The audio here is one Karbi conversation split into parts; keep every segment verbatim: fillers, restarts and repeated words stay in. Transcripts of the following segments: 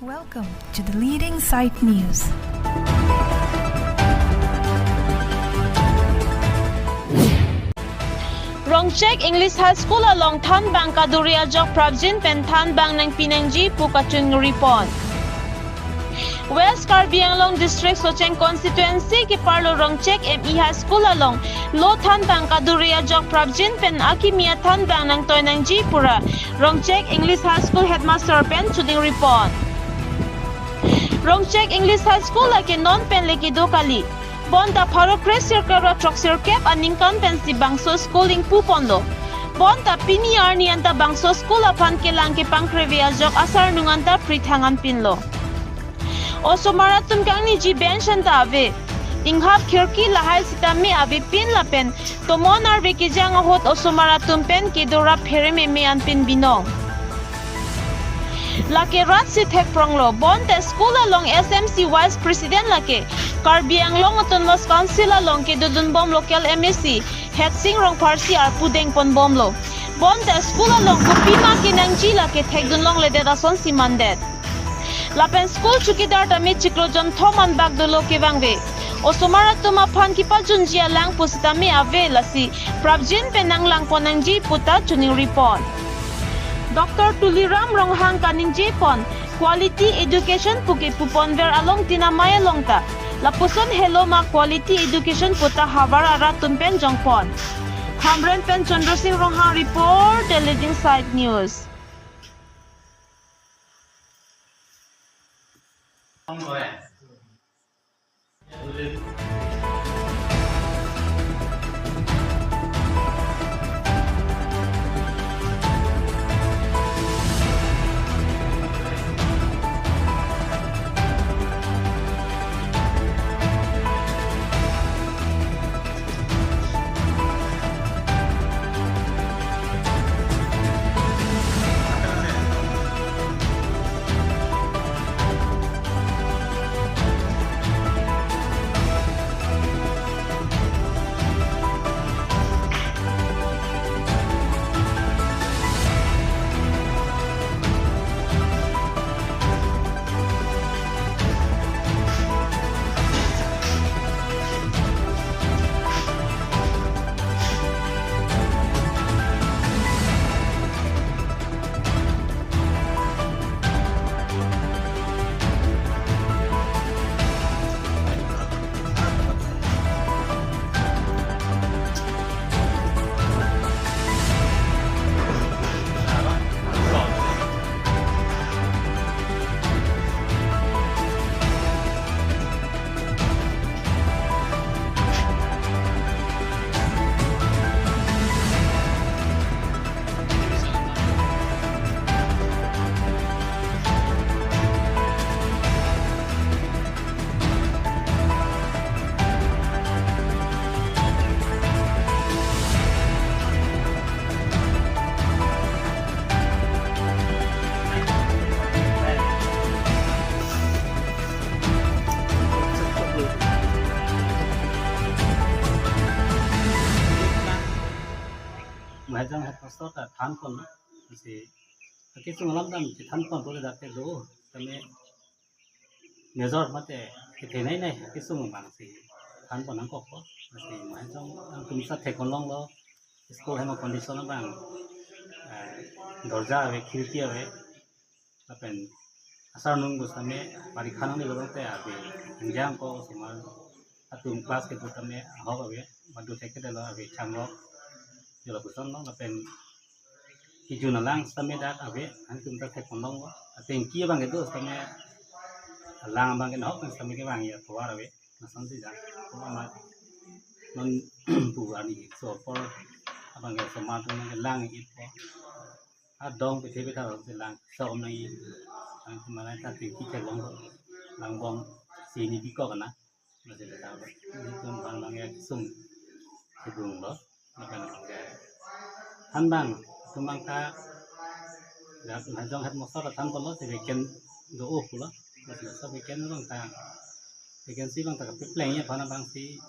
Welcome to the leading site news. Rongchek English High School along thanbang kaduri ajok prapjin pen thanbang nangpi nangji pu kachingri pon. West Karbi Anglong District Socheng Constituency keparlo Rongchek M E High School along lo thanbang kaduri ajok prapjin pen akimi athanbang nangtoi nangji pura Rongchek English High School Headmaster pen chingri pon. Rongchek English High School lake non pen le kedo kali. Bonta pharo kre sirkep ra throksirkep aningkan pensi bangso school ingpu ponlo. Bonta pini arni anta bangso school aphan kelang kepangkreve ajok asarnung anta prithang anpinlo. Osomar atum kangniji bench anta ave. Inghap khirki lahai sitame avepin lapen tomon arve kejang ahut osomar atum pen kedo rap pherememe anpin binong. Lake rat si thekpronglo, bonta school along S M C Vice President lake Karbi Anglong Autonomous Council along kedodunbom local M A C Headsing Rongpharsi arpu dengponbomlo. Bonta school along kopima kenangji lake thekdun longledet asonsi mandet. Lapen school chowkidar tame chiklo jonthom anbak dolo kevangve. Osomar atum aphan kepajunji alang pusitame ave, lasi prapjin pen nanglang pon nangji puta chingri pon. Doctor Tuliram Ronghang kaningje pon, quality education puke puponver along tin amei along ta lapuson helo ma quality education puta havar arat atum pen jongpon. Hamren pen Chandra Sing Ronghang report, The Leading Site News. Mahajong headmaster ta than pon na, si, akesung alam dam si than pon bole dake do, kami major mate kethenei nei akesung abang si than pon nangkokpo, si Mahajong atum sa thekpon longlo, school hema condition abang, eh, dorja ave, khirki ave, lapen asarnung pusitame parikha nangne lo tangte ave, ingjang ko osomar atum class kedo tame ahok ave, madu thek kedelo ave, changlok, jolo pusonlo, lapen kejun alang sitame dak ave, nangtum ta thekpon longlo, atengki abang kedo sitame alang abang ke nahok sitame kevangji atovar ave, lasonsi ja, ko amat non pu arni so apor abang ke osomar atum nangkelang-ikpo. Adong pithe pitha si lang som nangji. Nangtum malai ta tengki theklong, langbom si ni bikok na. Masi pitha. Nelitum bang bang ya sung kedung lo. Lapen thanbang, thanbang ta, ya, Mahajong headmaster than ponlo, si vacant do-o pulo. Masi so vacant abang ta, vacancy abang ta kapeplengji aphan abang si,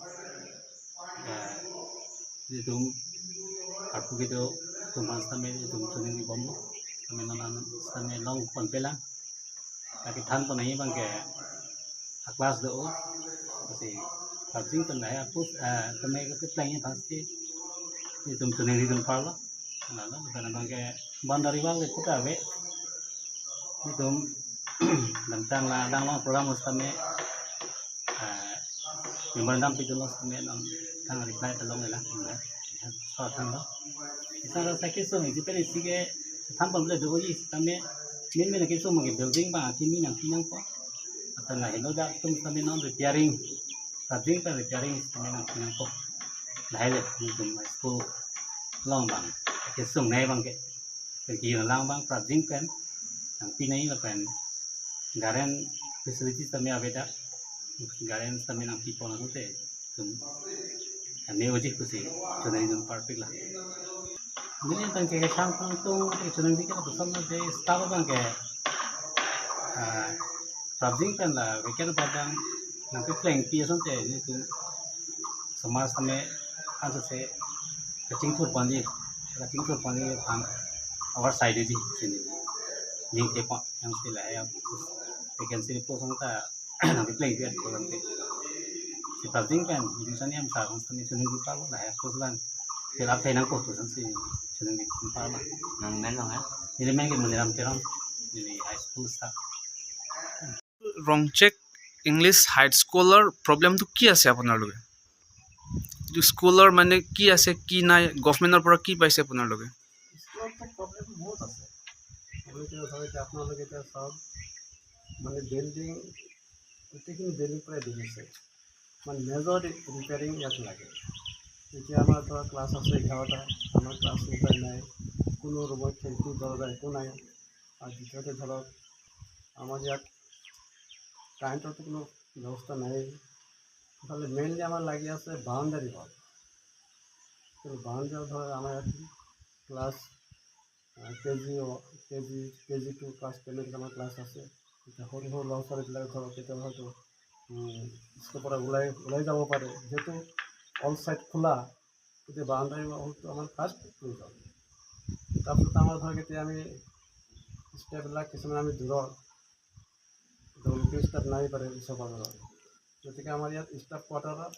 eh, nelitum karpu kedo atum aphan sitame nelitum chiningri bomlo. Sitame non an sitame longponpelang. Lake thanpon nangji abang ke a class do o. Lasi prapjin pen lahai a post, eh, tame ke pleng aphan si itum choningri dun parlo. Lalo, lapen abang ke boundary wall ke puta ave. Itum damtang la danglong program sitame, eh, memorandum pidunlo sitame non thang reply ta longle lang. So thanlo. Isa ra sa kesung isi pen isi ke thanpon le doji sitame main main kesung abang ke building abang akimi nangpi nangpo. Lapen lahelo dak atum sitame non repairing, prapjin pen repairing sitame nangpi nangpo. Lahai le itum high school along abang kesung nai abang ke. Pen kejun alang abang prapjin pen nangpi nai lapen garden facilities tame ave dak. Garden tame nangpipon ahute itum ame oji pusi choningri dun parpik la. Neli tang ke kechang tangtung ke choningri ke lapuson lo je staff abang ke, ah, prapjin pen la weekend abang nangpi plengpi asonte nelitum osomar tame anso se kachingthur ponji, kachingthur ponji aphan our side ji sini. Ning ke pa yang sila ya vacancy post ta nangpi plengpi at ko lamte. Si prapjin pen admission yam sa kong sami choningri parlo lahai post abang fill up thai nangpo pusi choningri parlo. Nang men long ha? Neli men ke Maniram Teron, neli high school staff. ৰংচেক English high স্কুলৰ প্ৰব্লেমটো কি আছে আপোনালোকে? এইটো স্কুলৰ মানে কি আছে কি নাই, গভৰ্ণমেণ্টৰ পৰা কি পাইছে আপোনালোকে? স্কুলততো প্ৰব্লেম বহুত আছে। প্ৰব্লেম কিয় ধৰক, এতিয়া আপোনালোকে এতিয়া চাওক, মানে বিল্ডিং, গোটেইখিনি বিল্ডিং প্ৰায় ডুবিছে, মানে মেজৰ ৰিপেয়াৰিং ইয়াত লাগে। এতিয়া আমাৰ ধৰক ক্লাছ আছে এঘাৰটা, আমাৰ ক্লাছ ৰিপেয়াৰ নাই, কোনো ৰুমত খিৰিকী দৰ্জা একো নাই। আৰু দ্বিতীয়তে ধৰক আমাৰ ইয়াত কাৰেণ্টৰতো কোনো ব্যৱস্থা নাই। ইফালে মেইনলি আমাৰ লাগি আছে বাউণ্ডাৰী ৱাল। কিন্তু বাউণ্ডাৰী ৱাল ধৰক আমাৰ ইয়াত ক্লাছ, আহ, কে জি, কে জি, কে জি টু ক্লাছ টেনলৈকে আমাৰ ক্লাছ আছে। এতিয়া সৰু সৰু ল'ৰা ছোৱালীবিলাক ধৰক কেতিয়াবা হয়তো, উম, স্কুলৰ পৰা ওলাই, ওলাই যাব পাৰে। যিহেতু অল চাইড খোলা, গতিকে বাউণ্ডাৰী ৱালটো আমাৰ ফাৰ্ষ্ট প্ৰয়োজন। তাৰপিছত আমাৰ ধৰক এতিয়া আমি ষ্টাফবিলাক কিছুমান আমি দূৰত, তেওঁলোকে ষ্টাফ নাই পাৰে ওচৰ পাজৰৰ। গতিকে আমাৰ ইয়াত ষ্টাফ কোৱাৰ্টাৰৰ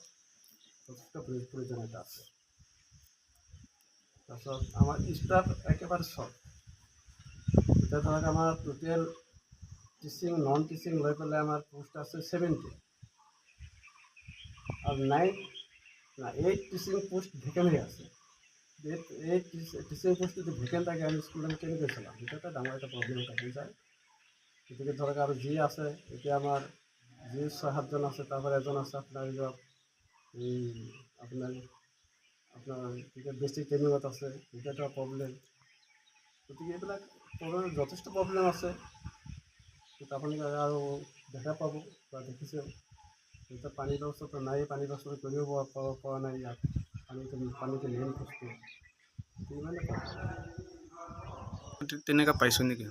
যথেষ্ট প্ৰয়ো-, প্ৰয়োজনীয়তা আছে। তাৰপিছত আমাৰ ষ্টাফ একেবাৰে চৰ্ট। এতিয়া ধৰক আমাৰ টোটেল টিচিং, নন টিচিং লৈ পেলাই আমাৰ পোষ্ট আছে ছেভেণ্টি। আৰু নাইন, না, এইট টিচিং পোষ্ট ভেকেণ্ট হৈ আছে। Eight, eight teach-, teaching post যদি ভেকেণ্ট থাকে, আমি স্কুল আমি কেনেকৈ চলাম? সেইটো এটা ডাঙৰ এটা প্ৰব্লেম এটা হৈ যায়। গতিকে ধৰক আৰু যি আছে, এতিয়া আমাৰ যি ছয় সাতজন আছে, তাৰ পৰা এজন আছে আপোনাৰ এইবিলাক, এই আপোনাৰ, আপোনাৰ কি কয়, বেচিক ট্ৰেইনিঙত আছে, সেইটো এটা প্ৰব্লেম। গতিকে এইবিলাক প্ৰব্লেম, যথেষ্ট প্ৰব্লেম আছে। কিন্তু আপোনালোকে আৰু দেখা পাব বা দেখিছে, এতিয়া পানীৰ ব্যৱস্থাটো নাই, পানীৰ ব্যৱস্থা কৰিব পৰা, পৰা, পৰা নাই ইয়াত। পানীটো, পানীটো মেইন বস্তু, ইমানে প্ৰব্লেম। তে-, তেনেকা পাইছো নেকি?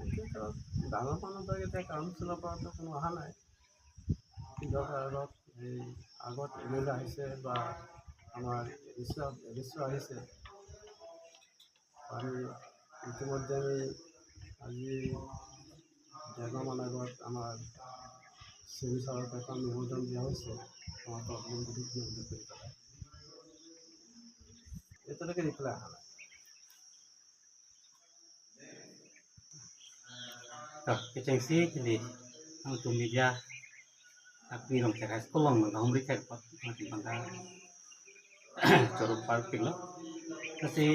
এতিয়া ধৰক ডাঙৰ মানুহবিলাক এতিয়া কাউন্সিলৰ পৰাতো কোনো অহা নাই। কিন্তু ধৰক এই আগত এম এল এ আহিছে বা আমাৰ A D C, A D C আহিছে, আমি ইতিমধ্যে আমি আজি ডেৰমাহ মান আগত আমাৰ চি এম ছাৰক এখন নিবেদন দিয়া হৈছে, আমাৰ প্ৰব্লেম বহুত উল্লেখ কৰি পেলাই। এতিয়ালৈকে ৰিপ্লাই অহা নাই। To, kechengsi kili nangtum media, apni Rongchek High School along nang humri thek pot, nangtum pangka choro parpiklo. Lasi